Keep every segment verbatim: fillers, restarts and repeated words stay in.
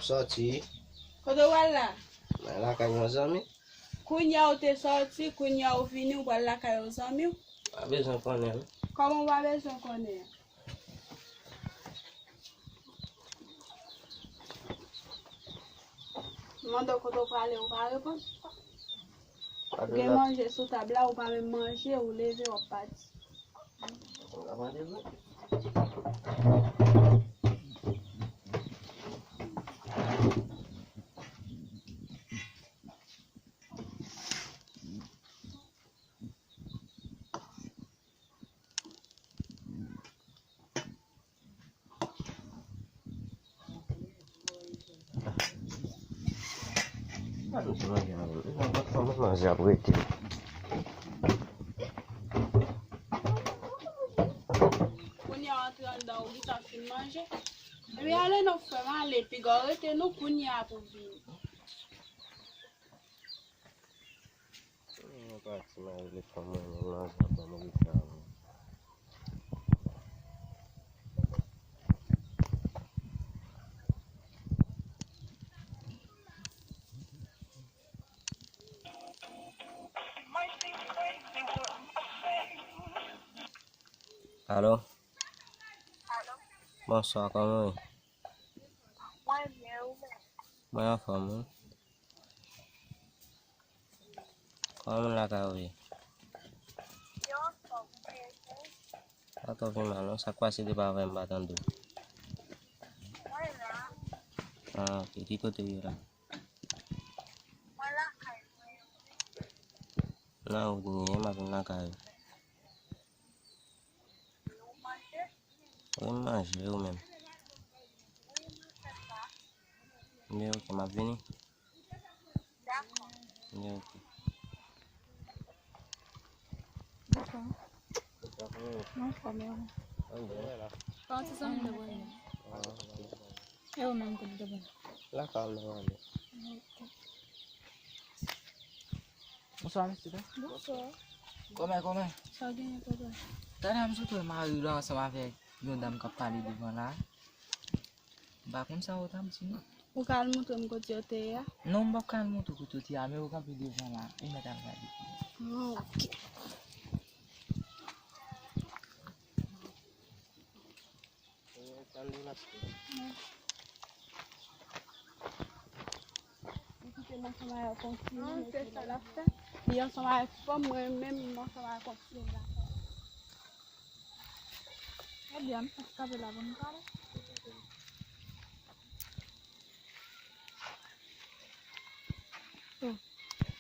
Sòti. Kote w al la? Mwen lakay yon zanmi. Kounye a w te sòti, kounye a w vini, w pral lakay yon zanmi w? Pa bezwen konnen, non. Kòman w pa bezwen konnen? M mande w kote w prale, ou pa reponn. Gen manje sou tab la, ou pa menm manje, ou leve, w ap pati. Manje ap rete. Kounye a w antre anndan, ou gentan fin manje. Ebyen, ale non, frè m, ale, piga w rete non, kounye a pou vini. Mwen pati, m al rele fanm mwen, mwen manje ap ban m rete avè w. Alo? Alo? Bonswa, kòman w ye? Mwen byen, ou menm? Mwen anfòm, wi. Kòman moun lakay ou ye? Yo anfòm, ou byen, wi. Pa twò pi mal, non. Sa k pase depi avè m pa tande w? Mwen la. Ah, ok. Ki kote w ye la? Mwen lakay mwen. Nan wout m ye, m ap vin lakay ou. Ou manje? Wi, m manje, ou menm? Byen, ok, m ap vini. Byen, ok. Bonswa. Bonswa, kòman w ye? Mwen anfòm, e ou? Mwen byen. Kòman ti zanmi m te pran? Ah, ok. E ou menm, kote w te pran? Lakay m nan ale. Ok. Bonswa, mesye dam. Bonswa. Kòman, kòman? Sa genyen, papa? Talè a m sot wè mari w la ansanm avèk yon dam k ap pale devan la. M pa konn sa w t ap di, non. Ou ka al montre m kote yo te ye a? Non, m p ap ka al montre w kote yo te ye a, men yo kanpe devan la. Ou mèt al gade. Ah, ok. Li kite m ansanm avè w konsi. Ah, se sa l ap fè. Li ansanm avèk fanm, mwen menm, m ansanm avè konsi la. Ebyen, m ap kanpe la pou m pale. Oh,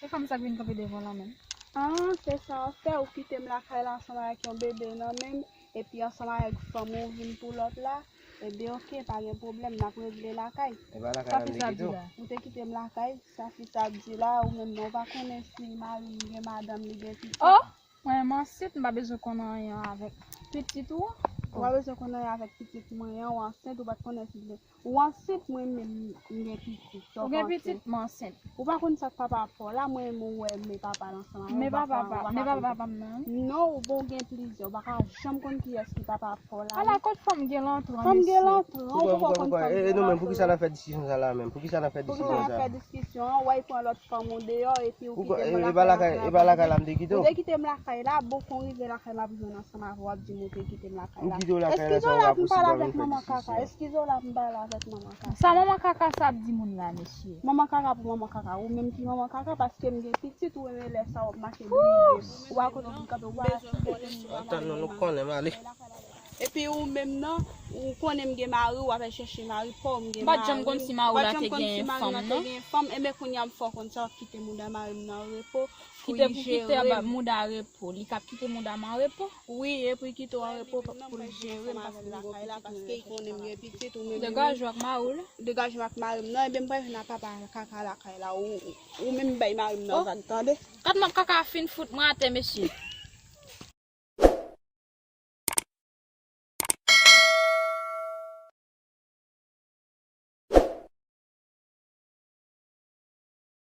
e fanm sa k vin kanpe devan w la menm? Ah, se sa w fè, ou kite m lakay la ansanm avèk yon bebe nan men m, epi ansanm avèk fanm ou vin pou lòt la. Ebyen, ok, pa gen pwoblèm, n ap regle lakay. E pa lakay la m te kite w? Ou te kite m lakay, sa fi sa ap di la, ou menm non, ou pa konnen si mari m gen madanm, li gen pitit. Oh! Mwen menm ansent, m pa bezwen konn anyen avèk pitit ou an. Ou pa bezwen konn anyen avèk pitit mwen an, ou ansent, ou pa t konnen si ou ansent, mwen menm m gen pitit. Ou gen pitit, m ansent. Ou pa konn sa k papa ap fè w la, mwen menm ou wè men papa l ansanm avè w, men papa pa, men papa pa m nan, wi. Non, ou bon, ou gen plizyè, ou pa ka janm konn kiyès ki papa ap fè w la, wi. Ala, kot fanm gen lantran, mesye. Fanm gen lantran, ou poko konn fanm gen lantran. E nou menm, poukisa n ap fè diskisyon sa la menm? Poukisa n ap fè diskisyon sa? Poukisa n ap fè diskisyon an? Wè, pran lòt fanm ou deyò, epi ou kite m lakay la. E pa lakay, e pa lakay la m te kite w? Ou te kite m lakay la, bon, kon rive lakay m ap jwenn ansanm avè w, w ap di m ou te kite m lakay la. M kite w lakay la, sa w pa posib avè m fè diskisyon. Eskize w la pou m pale avèk manman kaka, eskize w la pou m pale avèk manman kaka. Sa manman kaka sa ap di moun la, mesye? Manman kaka pou manman kaka, ou menm ki manman kaka, paske m gen pitit, ou renmen lè sa w ap mache brize, ou pa konn ou vin kanpe, ou pa respekte moun, ou pa mare manman. Antann nou, nou konnen m ale. Epi ou menm nan, ou konnen m gen mari, w ap al chèche mari pa w, m gen mari. M pa t janm konn si mari w la te gen fanm, non. Enben kounye a m fè w konn sa, w ap kite mouda mari m nan repo. Kite pou kite mouda repo. Li k ap kite mouda m an repo? Wi, epi kite w an repo pou l jere m, paske m gen pitit, ou menm. Degaje w ak mari w la. Degaje m ak mari m nan, enben m pral jwenn ak papa kaka lakay la. Ou, ou menm bay mari m nan vag, tande? Kat manman kaka fin fout mwen atè, mesye.